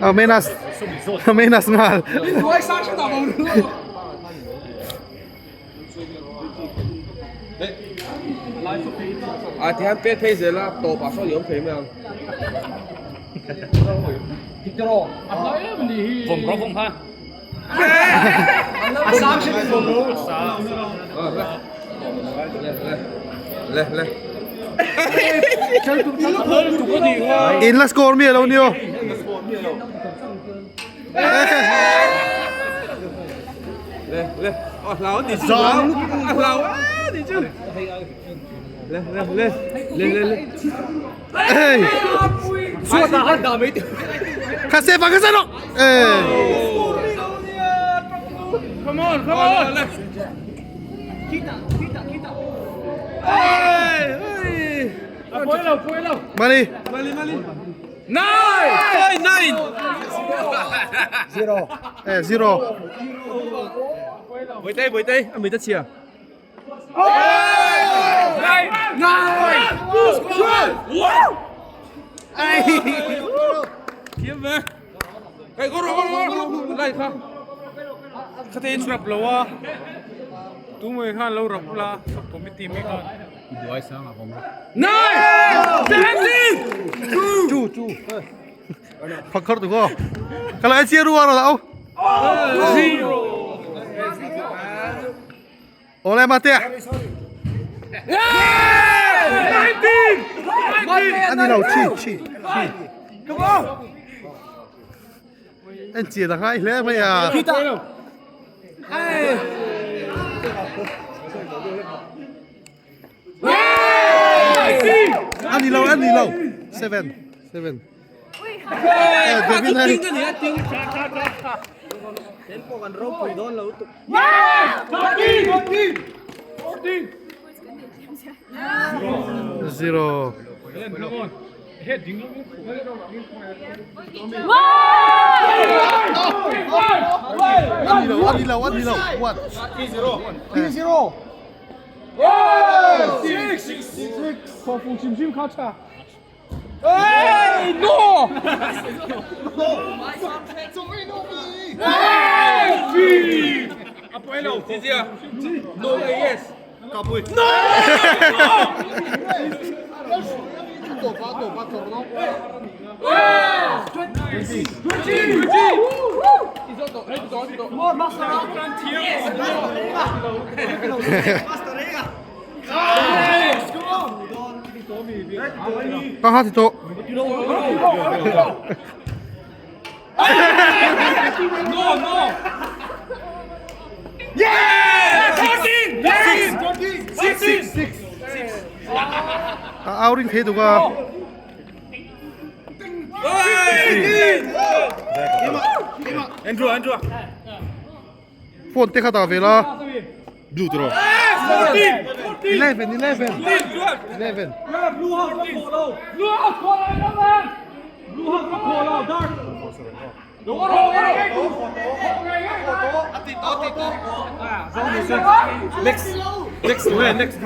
A menas menas nghal. A tihian pet phei zel a tawpah sawn i awm thei mai ang. In la score mi alo nio. Hey. Kha se pa kha se no. Eh. Come on, come on. Mali. Nine! Nine! Zero. Eh, zero. Bawihte, bawihte, a mit a chhia. Thiam ve. Kai go ro go ro. Lai kha. Khate in rap lo a. Tu mai khan lo rap la committee mi khan. Duai sang a awm. Nine! 17! Two, two. Phakar tu ko. Kala ai chia ruwa ro lau. Zero. Ole mate. 19! Ani lo chi chi chi. Come on! En chia da ngai hle mai a. Ani lo ani lo. Seven seven. Eh, Devin Harry. Zero. Ani lo ani lo ani lo. One. Zero. Hey, no! No, yes. Ka ha ti to. No, no. Yeah! 14! 6 6 6 A ouring thei tu ka. Andrew, Andrew. Phone te kha ta ve la. Blue tiro. 14! 14! 11 11 11. Next, next, next.